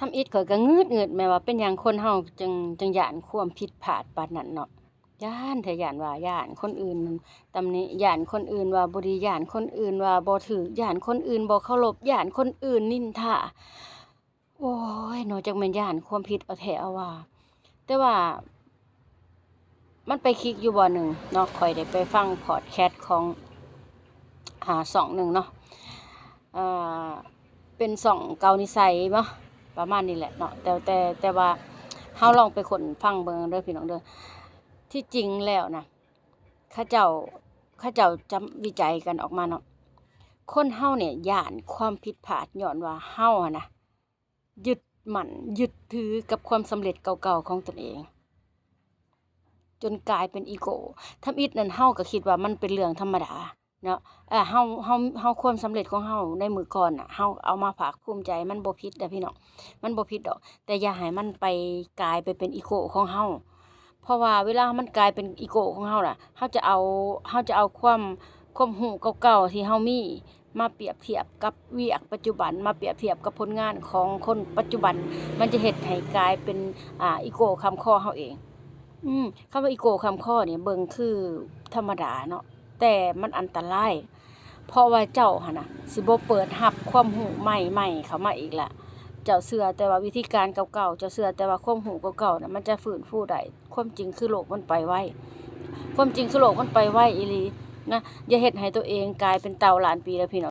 ທຳອິດຂ້ອຍກໍງຶດໆ ແມ່ນວ່າເປັນຫຍັງຄົນເຮົາຈຶ່ງ ຈຶ່ງຢ້ານຄວາມຜິດພາດປານນັ້ນເນາະ. ຢ້ານແທ້ ຢ້ານວ່າ ຢ້ານຄົນອື່ນຕຳໜິ ຢ້ານຄົນອື່ນວ່າບໍ່ດີ ຢ້ານຄົນອື່ນວ່າບໍ່ຖືກ ຢ້ານຄົນອື່ນບໍ່ເຄົາລົບ ຢ້ານຄົນອື່ນນິນທາ. ໂອ້ຍເນາະ ຈັກແມ່ນຢ້ານຄວາມຜິດເອົາແທ້ເອົາວ່າ. ແຕ່ວ່າມັນໄປຄລິກຢູ່ບ່ອນໜຶ່ງເນາະ ຂ້ອຍໄດ້ໄປຟັງພອດແຄສຂອງ ອ່າ ຊ່ອງໜຶ່ງເນາະ ເປັນຊ່ອງເກົ່ານິໄສບໍ ປະມານນີ້ແຫຼະເນາະ. ແຕ່ ແຕ່ ແຕ່ວ່າເຮົາລອງໄປຄົ້ນຟັງເບິ່ງເດີພີ່ນ້ອງເດີ. ທີ່ຈິງແລ້ວນະ ເຂົາເຈົ້າ ເຂົາເຈົ້າຈຳວິໄຈກັນອອກມາເນາະ ຄົນເຮົານີ້ຢ້ານຄວາມຜິດພາດ ຍ້ອນວ່າເຮົາຫັ້ນນະ ຍຶດໝັ້ນຍຶດຖືກັບຄວາມສຳເລັດເກົ່າໆຂອງຕົນເອງ ຈົນກາຍເປັນອີໂກ້. ທຳອິດນັ້ນເຮົາກໍຄິດວ່າມັນເປັນເລື່ອງທຳມະດາເນາະ ເຮົາ ເຮົາ ເຮົາ ຄວາມສຳເລັດຂອງເຮົາໃນມື້ກ່ອນນະ ເຮົາເອົາມາພາກພູມໃຈ ມັນບໍ່ຜິດເດ້ພີ່ນ້ອງ ມັນບໍ່ຜິດດອກ. ແຕ່ຢ່າໃຫ້ມັນໄປ ກາຍໄປເປັນອີໂກ້ຂອງເຮົາ ເພາະວ່າເວລາມັນກາຍເປັນອີໂກ້ຂອງເຮົານະ ເຮົາຈະເອົາ ເຮົາຈະເອົາຄວາມ ຄວາມຮູ້ເກົ່າໆທີ່ເຮົາມີ ມາປຽບທຽບກັບວຽກປັດຈຸບັນ ມາປຽບທຽບກັບຜົນງານຂອງຄົນປັດຈຸບັນ ມັນຈະເຮັດໃຫ້ກາຍເປັນ ອາ ອີໂກ້ຄ້ຳຄໍເຮົາເອງ. ອືມ ຄຳວ່າອີໂກ້ຄ້ຳຄໍນີ້ເບິ່ງຄືທຳມະດາເນາະ ແຕ່ມັນອັນຕະລາຍ ເພາະວ່າເຈົ້າຫັ້ນນະ ຊິບໍ່ເປີດຮັບຄວາມຮູ້ໃໝ່ໆເຂົ້າມາອີກລະ. ເຈົ້າເຊື່ອແຕ່ວ່າວິທີການເກົ່າໆ ເຈົ້າເຊື່ອແຕ່ວ່າຄວາມຮູ້ເກົ່າໆນະ ມັນຈະຟື້ນຟູໄດ້. ຄວາມຈິງຄືໂລກມັນໄປໄວ ຄວາມຈິງຄືໂລກມັນໄປໄວອີ່ຫຼີນະ. ຢ່າເຮັດໃຫ້ຕົວເອງກາຍເປັນເຕົ່າລ້ານປີເດີພີ່ນ້ອງ.